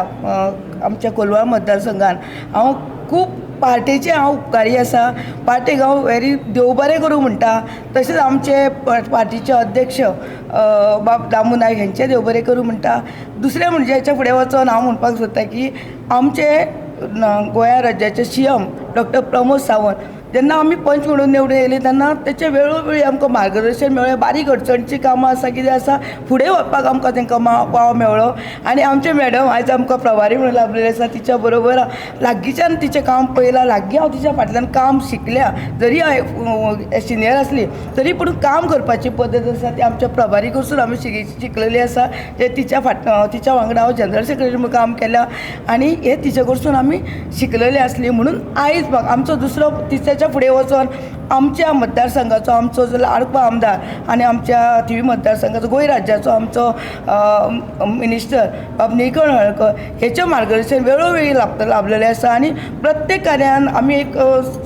आमच्या कोलवाळ मतदारसंघान, हांव खूब पार्टेचे हांव उपकारी आसा. पार्टेक हांव वेरी देव बरें करूं म्हणटा. तशेंच आमचे पार्टीचे अध्यक्ष बाब दामू नायक हेंचे देव बरें करूं म्हणटा. दुसरें म्हणजे हेच्या फुडें वचोन हांव म्हणपाक सोदता की आमचे गोंया राज्याचे सीएम डॉक्टर प्रमोद सावंत जेन्ना आमी पंच म्हणून निवडून येयली तेन्ना तेचें वेळोवेळी आमकां मार्गदर्शन मेळ्ळें. बारीक अडचणची कामां आसा कितें आसा फुडें व्हरपाक आमकां तांकां वाव मेळ्ळो. आनी आमचे मॅडम आयज आमकां प्रभारी म्हणून लाभलेली आसा, तिच्या बरोबर लागींच्यान तिचें काम पळयलां, लागीं हांव तिच्या फाटल्यान काम शिकल्या. जरी हांव सिनियर आसली तरी पूण काम करपाची पद्दत आसा ती आमच्या प्रभारी कडसून आमी शिकलेली आसा. ते तिच्या तिच्या वांगडा हांव जनरल सेक्रेटरी म्हणून काम केलां आनी हें तिचे कडसून आमी शिकलेली आसली म्हणून आयज आमचो दुसरो तिच्या फुडें वचोन आमच्या मतदारसंघाचो आमचो जो लाडको आमदार आनी आमच्या थिवी मतदारसंघाचो गोंय राज्याचो आमचो मिनिस्टर बाब निळकंठ हळर्णकर हेचें मार्गदर्शन वेळोवेळी लाभलेलें आसा. आनी प्रत्येक कार्यान आमी एक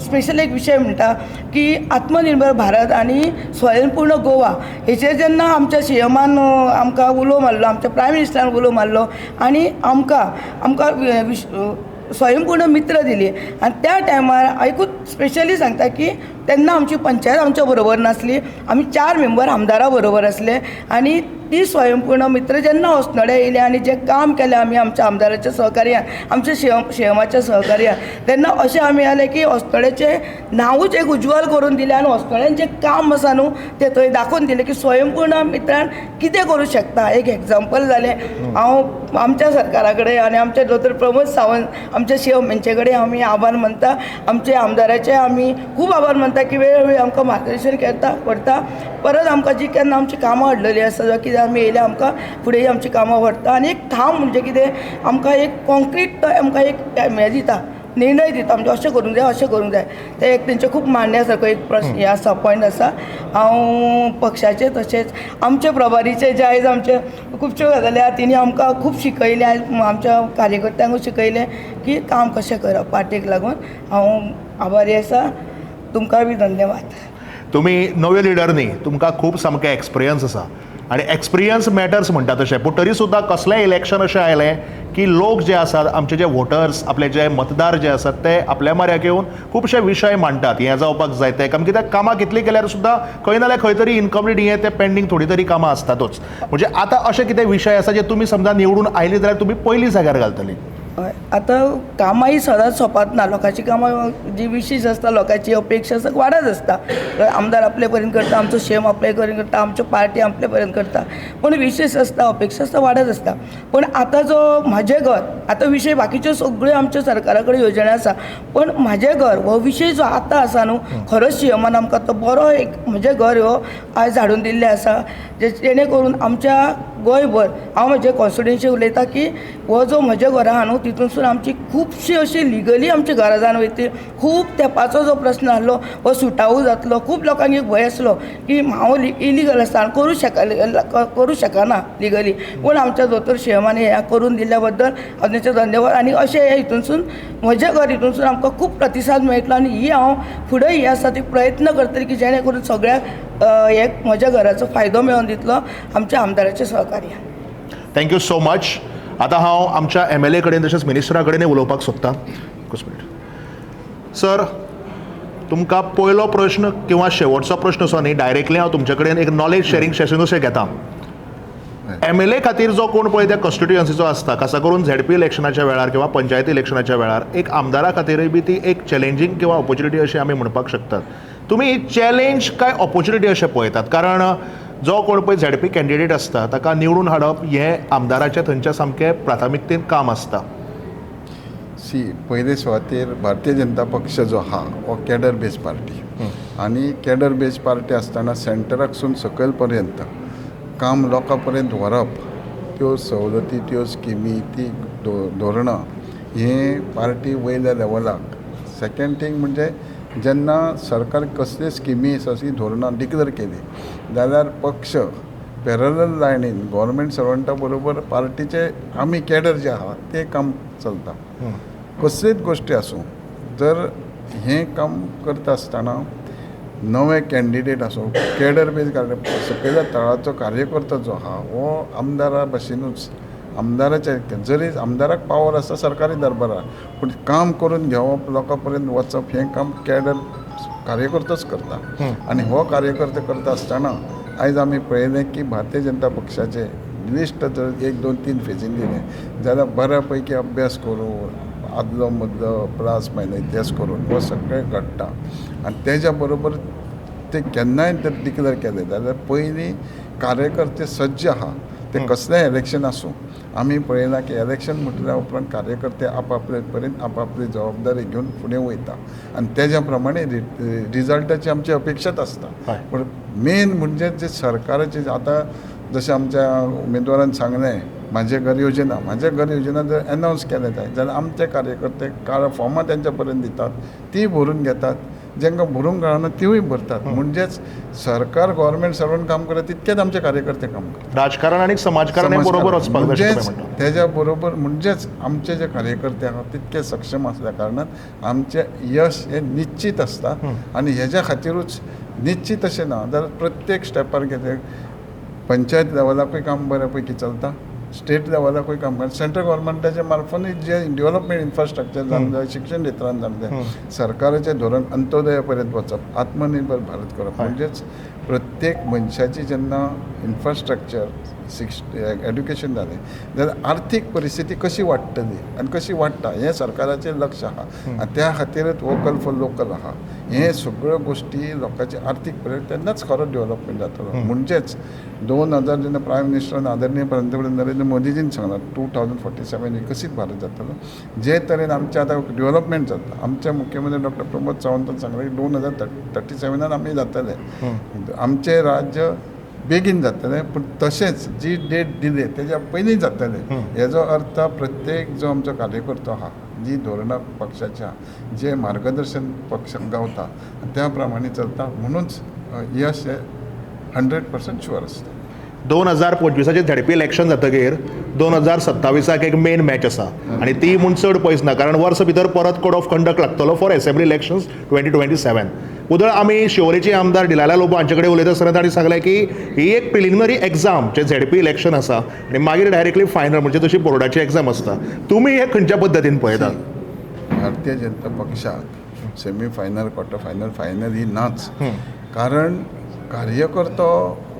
स्पेशल एक विशय म्हणटा की आत्मनिर्भर भारत आनी स्वयंपूर्ण गोवा हेचेर जेन्ना आमच्या सीएमान आमकां उलो मारलो, आमच्या प्रायम मिनिस्टरान उलो मारलो आनी आमकां आमकां स्वयंपूर्ण मित्र दिली. आनी त्या टायमार एकूच स्पेशली सांगता की तेन्ना आमची पंचायत आमच्या बरोबर नासली, आमी 4 मेंबर आमदारा बरोबर आसले आनी ती स्वयंपूर्ण मित्र जेन्ना अस्नोड्या येयले आनी जें काम केलें आमी आमच्या आमदाराच्या सहकार्यान, आमच्या शिएमाच्या सहकार्यान, तेन्ना अशें आमी जालें की अस्नोड्याचें नांवूच एक उज्ज्वल करून दिलें आनी अस्नोड्यान जें काम आसा न्हू तें थंय दाखोवन दिलें की स्वयंपूर्ण मित्रान कितें करूं शकता. एक एग्जाम्पल जालें. हांव आमच्या सरकारा कडेन आनी आमचे दोतोर प्रमोद सावंत, आमचे शिएम हेंचे कडेन आमी आभार मानता. आमचे आमदाराचे आमी खूब आभार मानता की वेळोवेळी आमकां मार्गदर्शन करता व्हरता. परत आमकां जी केन्ना आमची कामां अडलेली आसा जावं कितें आमी येयल्या आमकां फुडें आमची कामां व्हरता. आनी एक ठाम म्हणजे कितें आमकां एक कॉन्क्रीट आमकां एक हें दिता, निर्णय दिता, म्हणजे अशें करूंक जाय, अशें करूंक जाय. तें एक तेंचें खूब मान्य सारको एक प्रश्न हें आसा, पॉयंट आसा. हांव पक्षाचे तशेंच आमचे प्रभारीचे जे आयज आमचे खुबश्यो गजाली आहा तिणी आमकां खूब शिकयलें, आमच्या कार्यकर्त्यांकूय शिकयलें की काम कशें करप. पार्टीक लागून हांव आभारी आसा. तुमकां बी धन्यवाद. तुमी नवे लिडर न्ही, तुमकां खूब सामकें एक्सपिरियन्स आसा आनी एक्सपिरियन्स मॅटर्स म्हणटा तशें. पूण तरी सुद्दां कसलेंय इलेक्शन अशें आयलें की लोक जे आसात, आमचे जे वोटर्स, आपले जे मतदार जे आसात ते आपल्या म्हऱ्याक येवन खुबशे विशय मांडटात, हें जावपाक जाय तें काम, कित्याक कामां कितलीं केल्यार सुद्दां खंय ना जाल्यार खंय तरी इनकम्प्लीट हें तें पेंडींग थोडी तरी कामां आसतातूच. म्हणजे आतां अशें कितें विशय आसा जे तुमी समजा निवडून आयली जाल्यार तुमी पयलीं जाग्यार घालतली? हय, आतां कामांय सदांच सोंपत ना. लोकांची कामां जी विशीस आसता, लोकांची अपेक्षा आसता, वाडत आसता. आमदार आपले परीन करता, आमचो शेम आपले परीन करता, आमच्यो पार्टी आपले परीन करता, पूण विशीस आसता, अपेक्षा आसता, वाडत आसता. पूण आतां जो म्हाजें घर, आतां विशय बाकीच्यो सगळ्यो आमच्या सरकारा कडेन येवजण्यो आसा, पूण म्हाजें घर हो विशय जो आतां आसा न्हू, खरोच सीएमान आमकां तो बरो एक म्हजें घर हो आयज हाडून दिल्लें आसा, जेणे करून आमच्या गोंयभर हांव म्हजे कॉन्स्टिट्युएन्सी उलयतां की हो जो म्हजें घर आहा न्हू तितूनसून आमची खुबशी अशी लिगली आमची घरां जावन वयतली. खूब तेंपाचो जो प्रस्न आसलो हो सुटावो जातलो. खूब लोकांक एक भंय आसलो की हांव इलिगल आसा आनी करूं शकना लिगली, पूण आमच्या दोतोर सीएमान हें करून दिल्ल्या बद्दल हांव तेंचे धन्यवाद. आनी अशें हे हितूनसून म्हजें घर हितूनसून आमकां खूब प्रतिसाद मेळटलो आनी ही हांव फुडें ही आसा ती प्रयत्न करतलें की जेणे करून सगळ्याक एक म्हज्या घराचो फायदो मेळोवन दितलो आमच्या आमदाराचे सहकार्य. Thank you so much. आतां हांव आमच्या MLA कडेन तशेंच मिनिस्टरा कडेनय उलोवपाक सोदतां. एकूच मिनट सर, तुमकां पयलो प्रश्न किंवा शेवटचो प्रश्न असो न्ही, डायरेक्टली हांव तुमचे कडेन एक नॉलेज शेरींग सेशन अशें घेता. MLA खातीर जो कोण पळय त्या कॉन्स्टिट्युएन्सीचो आसता, खासा करून ZP इलेक्शनाच्या वेळार किंवा पंचायती इलेक्शनाच्या वेळार एक आमदारा खातीरय बी ती एक चॅलेंजींग किंवा ऑपॉर्च्युनिटी अशें आमी म्हणपाक शकतात. तुमी चॅलेंज काय ऑपॉर्च्युनिटी अशें पळयतात? कारण जो कोण पळय ZP candidate आसता ताका निवडून हाडप हें आमदाराचें थंयच्या सामकें प्राथमिकतेन काम आसता. सी, पयले सुवातेर भारतीय जनता पक्ष जो आहा हो कॅडर बेज पार्टी, आनी कॅडर बेज पार्टी आसतना सेंटराकसून सकयल पर्यंत काम लोकां पर्यंत व्हरप, त्यो सवलती, त्यो स्किमी, ती धोरणां हें पार्टी वयल्या लेवलाक. सेकेंड थींग म्हणजे जेन्ना सरकार कसले स्किमी असली धोरणां डिक्लेर केली जाल्यार पक्ष पॅरलल लायनीन गव्हर्मेंट सर्वंटा बरोबर पार्टीचे आमी कॅडर जे आहा ते काम चलता. कसलीच गोश्टी आसूं, जर हें काम करता आसतना नवे कॅन्डिडेट आसूं, कॅडर बेज सकयल्या तळाचो कार्यकर्तो जो आहा हो आमदारा भशेनूच, आमदाराच्या जरी आमदाराक पावर आसा सरकारी दरबाराक, पूण काम करून घेवप, लोकां पर्यंत वचप हें काम कॅडर कार्यकर्तोच करता. आनी हो कार्यकर्तो करता आसतना आयज आमी पळयलें की भारतीय जनता पक्षाचें लिस्ट जर 1, 2, 3 फेजीन दिलें जाल्यार बऱ्या पैकी अभ्यास करून आदलो मदलो प्लास मायनस इतिहास करून हो सगळें घडटा. आनी तेज्या बरोबर ते केन्नाय जर डिक्लेर केलें जाल्यार पयलीं कार्यकर्ते सज्ज आहा, ते कसलेंय इलेक्शन आसूं. आमी पळयलां की इलेक्शन म्हटल्या उपरांत कार्यकर्ते आपआपले परीन आपआपली जबाबदारी घेवन फुडें वयता आनी तेज्या प्रमाणे रिजल्टाची आमची अपेक्षाच आसता. पूण मेन म्हणजे जे सरकाराचे आतां जशें आमच्या उमेदवारान सांगलें म्हाजें घर योजना, म्हाजें घर योजना जर एनावन्स केलें जाय जाल्यार आमचे कार्यकर्ते फॉर्मां तेंच्या पर्यंत दितात, ती भरून घेतात, जांकां भरूंक कळना तिवूय भरतात. म्हणजेच सरकार गव्हर्मेंट सर्वंट काम करता तितकेच आमचे कार्यकर्ते काम करतात. राजकारण आनी समाजकारण बरोबर वचपाक जाय, म्हणजेच तेज्या बरोबर म्हणजेच आमचे जे कार्यकर्ते आहा तितके सक्षम आसल्या कारणान आमचें यश हें निश्चीत आसता. आनी हेज्या खातीरूच निश्चीत अशें ना जाल्यार प्रत्येक स्टेपार कितें पंचायत लेवलाकूय काम बऱ्या पैकी चलता, स्टेट लेवलाकूय काम करता, सेंट्रल गव्हर्मेंटाच्या मार्फतूय जे डेव्हलपमेंट इन्फ्रास्ट्रक्चर जावंक जाय, शिक्षण क्षेत्रान जावंक जाय, सरकाराचें धोरण अंत्योदया पर्यंत वचप, आत्मनिर्भर भारत करप, म्हणजेच प्रत्येक मनशाची जेन्ना इन्फ्रास्ट्रक्चर एड्युकेशन जालें जाल्यार आर्थीक परिस्थिती कशी वाडटली आनी कशी वाडटा हें सरकाराचें लक्ष आहा आनी त्या खातीरच वोकल फॉर लोकल आहा. हे सगळ्यो गोश्टी लोकांची आर्थीक परिस्थिती तेन्नाच खरो डेवलपमेंट जातलो. म्हणजेच 2000 जेन्ना प्रायम मिनिस्टरान आदरणीय पंतप्रधान नरेंद्र मोदीजीन सांगलां 2047 विकसीत भारत जातलो, जे तरेन आमचें आतां डेवलपमेंट जाता. आमचे मुख्यमंत्री डॉक्टर प्रमोद सावंतान सांगलां की 2037 आमी जातले, आमचें राज्य बेगीन जातलें, पूण तशेंच जी डेट दिली तेज्या पयलीं जातलें. हेजो अर्थ प्रत्येक जो आमचो कार्यकर्तो आहा, जी धोरणां पक्षाची आहा, जें मार्गदर्शन पक्षाक गावता त्या प्रमाणे चलता, म्हणूनच यश हें 100% शुअर आसता. 2025 झेडपी इलेक्शन जातकीर 2027 एक मेन मॅच आसा आनी ती म्हूण चड पयस ना, कारण वर्स भितर परत कोड ऑफ कंडक्ट लागतलो फॉर एसेंब्ली इलेक्शन्स 2027. उदळ आमी शिवोलेचे आमदार डिलायला लोबो हांचे कडेन उलयता आसतना तांणी सांगलें की ही एक प्रिलिमिनरी एग्जाम जे झेडपी इलेक्शन आसा आनी मागीर डायरेक्टली फायनल, म्हणजे तशी बोर्डाची एग्जाम आसता. तुमी हे खंयच्या पद्दतीन पळयतात? भारतीय जनता पक्षाक semi final, quarter final, final ही नाच, कारण कार्यकर्तो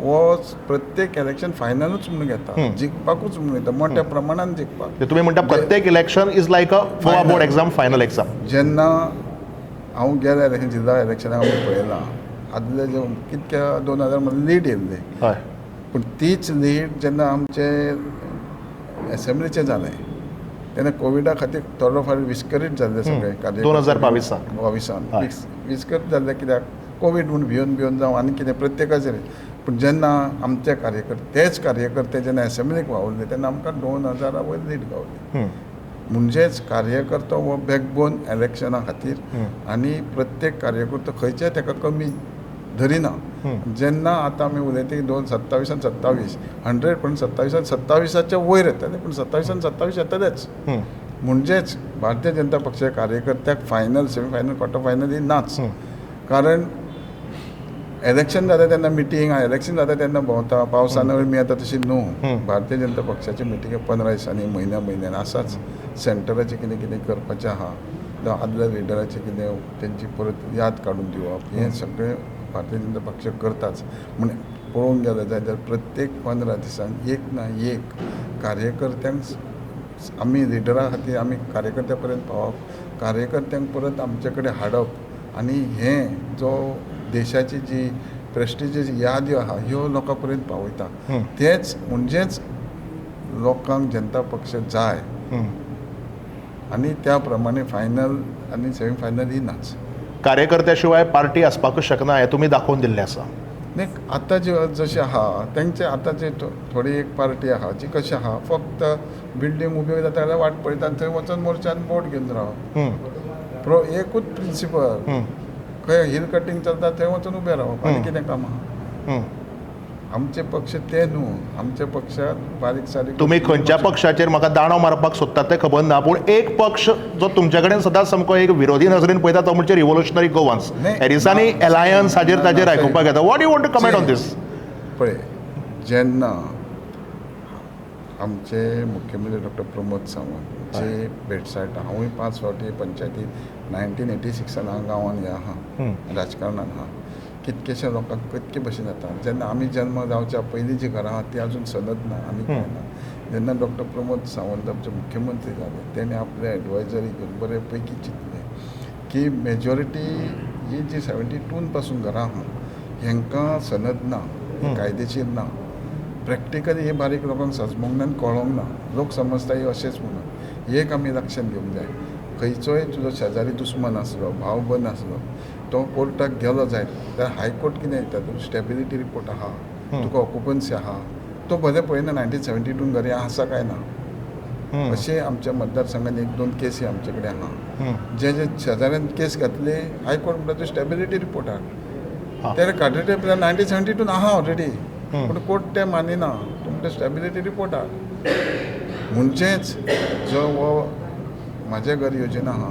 हो प्रत्येक इलेक्शन फायनलूच म्हणून घेता, जिखपाकूच म्हणून घेता, मोठ्या प्रमाणान जिखपाक. तुमी म्हणटा प्रत्येक election is like a Goa board exam, final exam. जेन्ना हांव गेल्या इलेक्शन, जिल्ला इलेक्शनाक आमी पळयलां आदले जे कितक्या 2000 मदीं लीड येयल्ले, पूण तीच लीड जेन्ना आमचे एसेंब्लीचें जालें तेन्ना कोविडा खातीर थोडो फार विस्करीत जाल्ले सगळे कार्य 2022 विस्करीत जाल्ले, कित्याक कोवीड म्हूण भिवन भिवन जावं आनी कितें प्रत्येकाचेर. पूण जेन्ना आमचे कार्यकर्ते तेच कार्यकर्ते जेन्ना एसेंब्लीक वावुरले तेन्ना आमकां 2000 वयर लीड गावली. म्हणजेच कार्यकर्तो हो बॅकबोन इलेक्शना खातीर आनी प्रत्येक कार्यकर्तो खंयच्याय ताका कमी धरिना. जेन्ना आतां आमी उलयता की 2027 27 100% 27 27 वयर येतले, पूण 27 27 येतलेच. म्हणजेच भारतीय जनता पक्षाच्या कार्यकर्त्याक final, semi final, quarter final ही नाच, कारण इलेक्शन जाता तेन्ना मिटींग, इलेक्शन जाता तेन्ना भोंवता, पावसान मी येता तशी न्हू. भारतीय जनता पक्षाची मिटींग 15 दिसांनी, म्हयन्या म्हयन्यान आसाच. सेंटराचें कितें कितें करपाचें आहा, जावं आदल्या लिडराचें कितें तेंची परत याद काडून दिवप, हें सगळें भारतीय जनता पक्ष करताच. म्हण पळोवंक गेलें जाल्यार प्रत्येक 15 दिसांक एक ना एक कार्यकर्त्यांक आमी लिडरा खातीर आमी कार्यकर्त्या पर्यंत पावप, कार्यकर्त्यांक परत आमचे कडेन हाडप आनी हें जो देशाची जी प्रेस्टिजियस याद्यो आहा ह्यो लोकां पर्यंत पावयता. तेच म्हणजेच लोकांक जनता पक्ष जाय आनी त्या प्रमाणे फायनल आनी सेमी फायनल ही नाच. कार्यकर्त्या शिवाय पार्टी आसपाकूच शकना हें तुमी दाखोवन दिल्लें आसा. न्ही, आतां जे जशें आहा तेंचे आतां जे थोडी एक पार्टी आहा जी कशी आहा फक्त बिल्डींग उब्यो जाता जाल्यार वाट पळयता आनी थंय वचून मोर्चान बोट घेवन रावप, प्रो एकूच प्रिंसिपल, खंय हिल कटींग चलता थंय वचून उबें रावप आनी कितें काम आहा. आमचे पक्ष ते न्हू, आमच्या पक्षात बारीक सारीक. तुमी खंयच्या पक्षाचेर म्हाका दांडो मारपाक सोदतात तें खबर ना, पूण एक पक्ष जो तुमचे कडेन सदांच सामको एक विरोधी नजरेन पळयता तो म्हणजे रिव्होल्युशनरी गोवन्स. एरिसानी एलायन्स हाजेर ताजेर आयकुपाक येता. What you want to comment on this? पळय, जेन्ना आमचे मुख्यमंत्री डॉक्टर प्रमोद सावंत जे भेटसायटा, हांवूय 5 फावटी पंचायतीत 1986 हांव गांवांत हे आहा, राजकारणान आहा, कितकेशे लोकांक कितके भशेन जाता. जेन्ना आमी जल्म जावच्या पयलीं जी घरां आहा ती आजून सनद ना आनी कांय ना. जेन्ना डॉक्टर प्रमोद सावंत आमचे मुख्यमंत्री जाले तेणें आपले एडवायजरी घेवन बरे पैकी चिंतलें की मेजॉरिटी ही जी 72 पासून घरां आहा हेंकां सनद ना, कायदेशीर ना, प्रॅक्टिकली हे बारीक लोकांक सजमोंक ना आनी कळोंक ना, लोक समजता हे अशेंच म्हणून. एक आमी लक्षांत घेवंक जाय, खंयचोय तुजो शेजारी दुस्मान आसलो, भाव बंद आसलो, तो कोर्टाक गेलो जायत जाल्यार हायकोर्ट कितें दिता, तुका स्टेबिलिटी रिपोर्ट आहा, तुका ऑक्युपन्सी आहा, तो भले पळयना 1972 घरा आसा काय ना. अशें आमच्या मतदारसंघान 1-2 केसी आमचे कडेन आहा, जे जे शेजाऱ्यान केस घातली हायकोर्ट म्हणटा तूं स्टेबिलिटी रिपोर्ट हाड, ते काडटे 1972 आहा ऑलरेडी, पूण कोर्ट तें मानिना, तूं म्हणटा स्टेबिलिटी रिपोर्ट हाड. म्हणजेच जो हो म्हाजें घर योजना आहा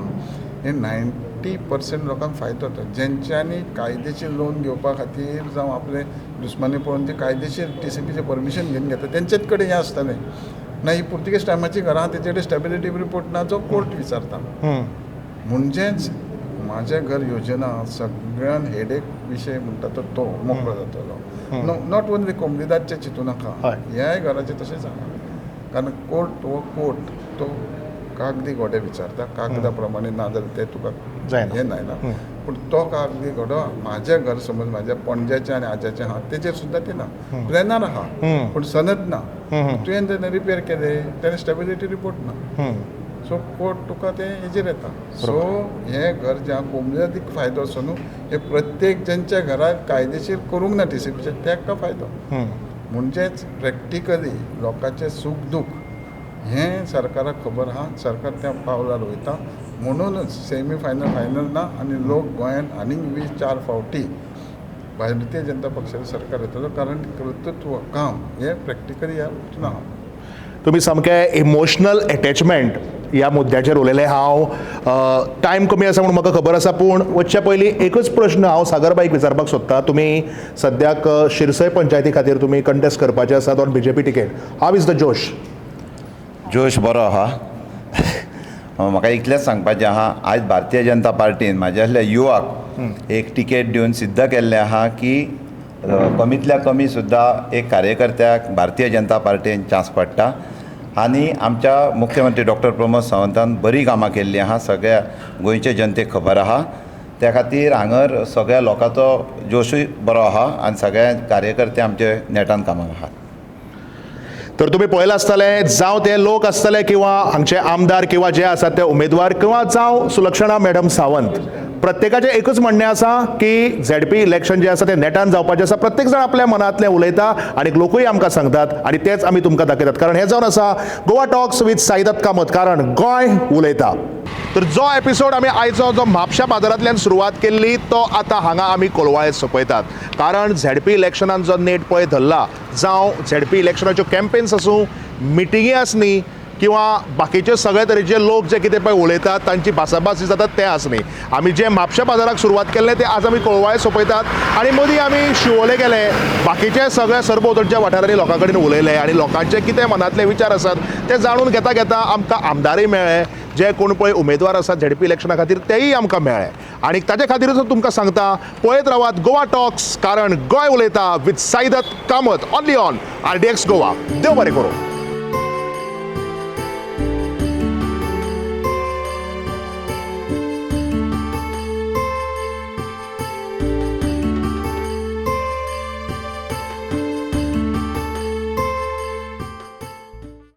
हे 90% लोकांक फायदो जाता, जेंच्यांनी कायदेशीर लोन घेवपा खातीर जावं आपले दुस्मानी पळोवन ते कायदेशीर टीसीपीचें परमिशन घेवन घेता तेंचेच कडेन हें आसतलें ना. ही पुर्तुगेज टायमाची घरां तेचे कडेन स्टेबिलिटी रिपोर्ट ना जो कोर्ट विचारता. म्हणजेच म्हाजें घर योजना सगळ्यान हेडेक विशय म्हणटा तो तो मोकळो जातलो. नो, not only कोमनिदादचें चिंतू नाका, ह्याय घराचें तशेंच आहा. कारण कोर्ट हो कोर्ट तो कागदी घोडे विचारता, कागदा प्रमाणे ना जाल्यार तें तुका हें जायना. पूण तो कागदी घोडो म्हाजें घर समज म्हाज्या पणज्याचें आनी आज्याचें आहा तेजेर सुद्दां ते ना, प्लॅनार आहा पूण सनद ना. तुवें जेन्ना रिपेर केलें तेन्ना स्टेबिलिटी रिपोर्ट ना, सो कोर्ट तुका तें हेजेर येता. सो हें घर जें आहा कोमनिदादीक फायदो आसा न्हू, हें प्रत्येक जेंच्या घराक कायदेशीर करूंक ना टीसीपीचेर ताका फायदो. म्हणजेच प्रॅक्टिकली लोकांचें सूख दूख हें सरकाराक खबर आहा, सरकार त्या पावलार वयता. म्हणूनच सेमी फायनल फायनल ना आनी लोक गोंयांत आनीक 24 फावटी भारतीय जनता पक्षाचें सरकार येतलो, कारण कर्तृत्व काम हें प्रॅक्टिकली ह्या वचून आहा. तुमी सामकें इमोशनल एटॅचमेंट ह्या मुद्द्याचेर उलयलें. हांव टायम कमी आसा म्हूण म्हाका खबर आसा, पूण वचच्या पयलीं एकच प्रश्न हांव सागरबाईक विचारपाक सोदता. तुमी सद्याक शिरसय पंचायती खातीर तुमी कंटेस्ट करपाचे आसात on BJP ticket. How is the जोश? जोश बरो आहा. म्हाका इतलेंच सांगपाचें आहा, आयज भारतीय जनता पार्टीन म्हाज्या असल्या युवाक एक टिकेट दिवन सिद्ध केल्लें आहा की कमीतल्या कमी सुद्दां एक कार्यकर्त्याक भारतीय जनता पार्टीन चान्स पडटा. आनी आमच्या मुख्यमंत्री डॉक्टर प्रमोद सावंतान बरीं कामां केल्लीं आहा, सगळ्या गोंयच्या जनतेक खबर आहा. त्या खातीर हांगर सगळ्या लोकांचो जोशूय बरो आहा आनी सगळ्या कार्यकर्ते आमचे नेटान कामाक आहात. तर तुमी पळयलां आसतलें, जावं ते लोक आसतले किंवा हांगचे आमदार किंवा जे आसात ते उमेदवार किंवा जावं सुलक्षणा मॅडम सावंत, प्रत्येकाचें एकच म्हणणें आसा की झेडपी इलेक्शन जें आसा तें नेटान जावपाचें आसा. प्रत्येक जाण आपल्या मनांतलें उलयता आनी लोकूय आमकां सांगतात आनी तेंच आमी तुमकां दाखयतात. कारण हें जावन आसा गोवा टॉक्स विथ साईदत्त कामत, कारण गोंय उलयता. तर जो एपिसोड आमी आयचो जो म्हापशा बाजारांतल्यान सुरवात केल्ली तो आतां हांगा आमी कोलवाळे सोंपयतात. कारण झेडपी इलेक्शनान जो नेट पळय धरला, जावं झेडपी इलेक्शनाच्यो कॅम्पेन्स आसूं, मिटिंगी आसनी किंवा बाकीचे सगळे तरेचे लोक जे कितें पळय उलयतात तांची भासाभास जी जाता तें आसनी. आमी जे म्हापशा बाजाराक सुरवात केल्लें तें आज आमी कोलवाळे सोंपयतात आनी मदीं आमी शिवोले गेले, बाकीचे सगळे सरभोंवतणच्या वाठारांनी लोकां कडेन उलयले आनी लोकांचे कितें मनांतले विचार आसात ते जाणून घेता घेता आमकां आमदारय मेळ्ळे, जे कोण पळय उमेदवार आसात झेडपी इलेक्शना खातीर तेय आमकां मेळ्ळे. आनी ताजे खातीरूच तुमकां सांगता, पळयत रावात गोवा टॉक्स, कारण गोंय उलयता with Saidatt Kamat, only on RDX Goa. देव बरें करूं.